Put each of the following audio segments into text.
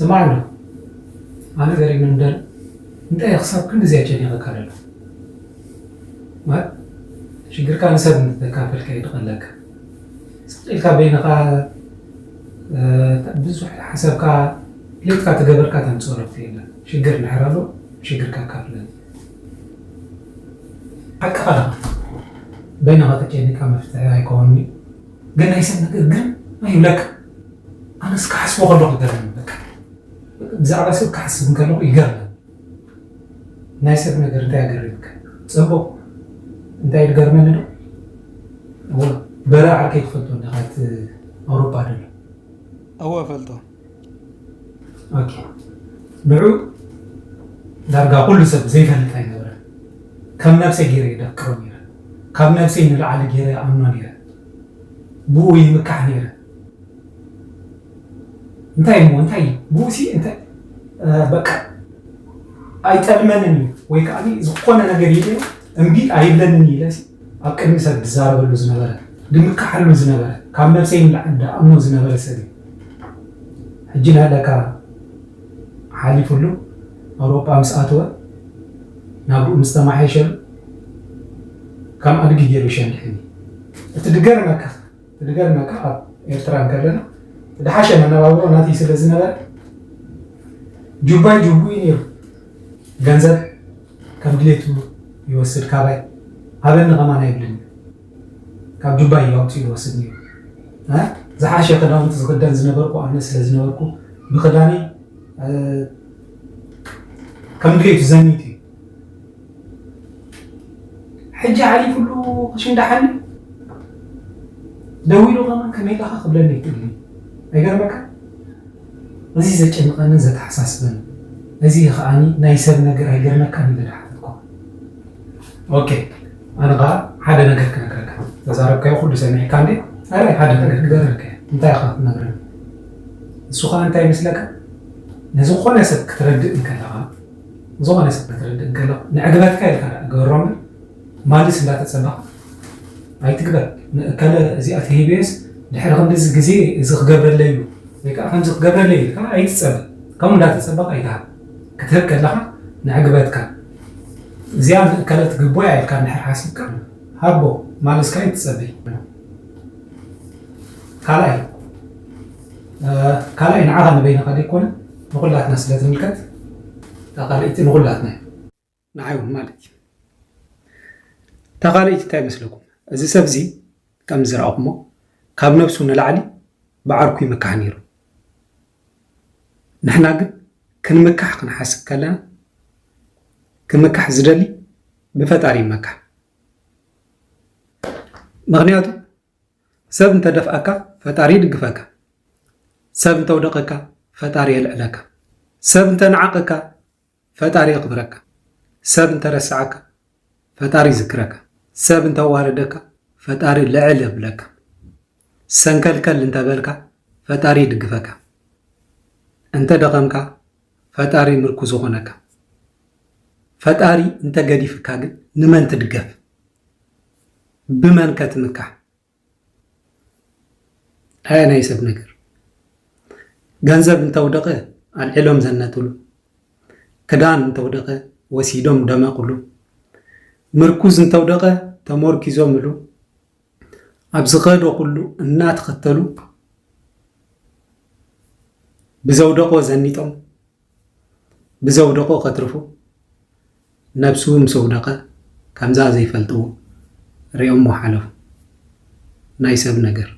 ስማዕ ኣሎ። ኣነ ገሪሙኒ እምበር እንታይ ክሳብ ክንድዚ ኣጨኒቐካ ዘሎ? ማለት ሽግርካ ንሰብ እንተካፈልካ እዩ ዝቐለካ። ስቕ ኢልካ በይንኻ፣ እ፣ ብዙሕ ሓሰብካ፣ ድሌትካ ትገበርካ ተምፅኦ ረብሓ የለን። ሽግር እንድሕር ኣሎ፣ ሽግርካ ኣካፍለኒ። ሓቅኻ ኢኻ። በይንኻ ተጨኒቕካ መፍትሒ ኣይከውንን'ዩ። ግን ናይ ሰብ ነገር ግርም ኣይብለካ። ኣነስ ክሓስቦ ከለኹ ይገርመኒ በቃ። ብዛዕባ ሰብ ክሓስብ እንከለኹ ይገርመኒ። ናይ ሰብ ነገር እንታይ ኣገርምካ? ጽቡቕ። እንታይ ዝገርመኒ ዶ? እወ፣ በረ ዓርከይ ትፈልጦ እንዲኻ፣ እቲ ኣውሮጳ ዘሎ? እወ፣ እፈልጦ። ኦኬ። ንዑ ዳርጋ ኩሉ ሰብ ዘይፈልጥ ኣይነበረን። ከም ነብሰይ ገይረ የደፍቅሮ ነይረ። ካብ ነብሰይ ንላዕሊ ገይረ ይኣምኖ ነይረ። ብኡ ይምካሕ ነይረ። እንታይ እሞ፣ እንታይ እዩ? ብኡሲ እንታይ፣ እ፣ በቃ ኣይጠልመንን እዩ፣ ወይ ከዓ ዝኾነ ነገር ኢለ እምቢ ኣይብለንን እዩ ኢለሲ ኣብ ቅድሚ ሰብ ዝዛረበሉ ዝነበረ፣ ድምካሓሉ ዝነበረ፣ ካብ ነብሰይ ንላዕሊ ድኣምኖ ዝነበረ ሰብ እዩ። ሕጂ ናለካ ሓሊፉሉ፣ ኣውሮጳ ምስ ኣተወ፣ ናብርኡ ምስ ተማሓየሸሉ፣ ከም ኣድጊ ገይሩ ይሸንድሕኒ። እቲ ድገርመካ፣ እቲ ድገርመካ ኣብ ኤርትራ እንከለና፣ ዝሓሸ መነባብሮ ናተይ ስለ ዝነበረ፣ ጁባይ ጁቡኡ እዩ ነይሩ። ገንዘብ ከም ድሌቱ ይወስድ ካባይ፣ ሃበኒ ከማን ኣይብልን። ካብ ጁባይ እዩ ኣውፂኡ ይወስድ ነይሩ። እ? ዝሓሸ ክዳውንቲ ዝኽደን ዝነበርኩ ኣነ ስለ ዝነበርኩ፣ ብኽዳነይ፣ እ፣ ከም ድሌቱ ዘኒቱ እዩ። ሕጂ ሓሊፉሉ ክሽንዳሓኒ ደዊሉ ከማን ከመይ ኢለኻ ክብለኒ ይኽእል እዩ። ኣይገርመካ? እዚ ዘጨንቐንን ዘተሓሳስበንን፣ እዚ ከዓኒ ናይ ሰብ ነገር ኣይገርመካን ኢለ ድሓተትኩ። ኦኬ፣ ኣነ ኸዓ ሓደ ነገር ክነግረካ። ተዛረብካዮ ኩሉ ሰሚዕካ እንዴ? ኣረ፣ ሓደ ነገር ክነግረካ እየ። እንታይ ኢኻ ትነግረኒ? እሱ ኸዓ እንታይ ይመስለካ? ንዝኾነ ሰብ ክትረድእ እንከለኻ፣ ዝኾነ ሰብ ክትረድእ እንከለኻ፣ ንዕግበትካ ኢልካ ግበሮ እምበር፣ ማልስ እንዳተጸበኻ ኣይትግበር። ንእከለ እዚኣ ተሂበዮስ ድሕሪ ክንድዚ ግዜ እዚ ክገብረለይ እዩ ወይ ከዓ ከምዚ ክገብረለይ ኢልካ ኣይትጸበ። ከምኡ እንዳተጸበኻ ኣይትሃብ። ክትህብ ከለኻ ንዕግበትካ፣ እዚኣ ንእከለ ትግቦ እያ ኢልካ እንድሕር ሓሲብካ ሃቦ፣ ማልስ ከዓ ኣይትጸበይ። ካልኣይ፣ እ፣ ካልኣይ ንዓኻ ንበይንኻ ዘይኮነ ንኹላትና ስለ ትምልከት፣ እታ ካልኣይቲ ንኹላትና እያ። ንዓይ እውን ማለት እዩ። እታ ካልኣይቲ እንታይ ይመስለኩም? እዚ ሰብ እዚ ከም ዝረኣኹሞ ካብ ነብሱ ንላዕሊ ብዓርኩ ይምካሕ ነይሩ። ንሕና ግን ክንምካሕ ክንሓስብ ከለና፣ ክምካሕ ዝደሊ ብፈጣሪ ይመካሕ። ምኽንያቱ ሰብ እንተደፍኣካ ፈጣሪ ይድግፈካ፣ ሰብ እንተውደቐካ ፈጣሪ የልዕለካ፣ ሰብ እንተንዓቐካ ፈጣሪ የኽብረካ፣ ሰብ እንተረስዓካ ፈጣሪ ይዝክረካ፣ ሰብ እንተዋረደካ ፈጣሪ ልዕል የብለካ፣ ሰንከልከል እንተበልካ ፈጣሪ ይድግፈካ፣ እንተደኸምካ ፈጣሪ ምርኩዝ ይኾነካ። ፈጣሪ እንተገዲፍካ ግን ንመን ትድገፍ? ብመን ከ ትምካሕ? ኣየ ናይ ሰብ ነገር። ገንዘብ እንተውደቐ ኣልዒሎም ዘነጥሉ፣ ክዳን እንተውደቐ ወሲዶም ደመቕሉ፣ ምርኩዝ እንተውደቐ ተሞርኪዞምሉ፣ ኣብ ዝኸዶ ኩሉ እናተኸተሉ ብዘውደቖ ዘኒጦም፣ ብዘውደቖ ከትርፉ፣ ነብሱ ምስ ኣውደቐ ከምዛ ዘይፈልጥዎ ሪኦሞ ሓለፉ። ናይ ሰብ ነገር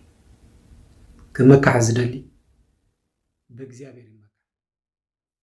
ክምካሕ ዝደሊ ብእግዚኣብሔር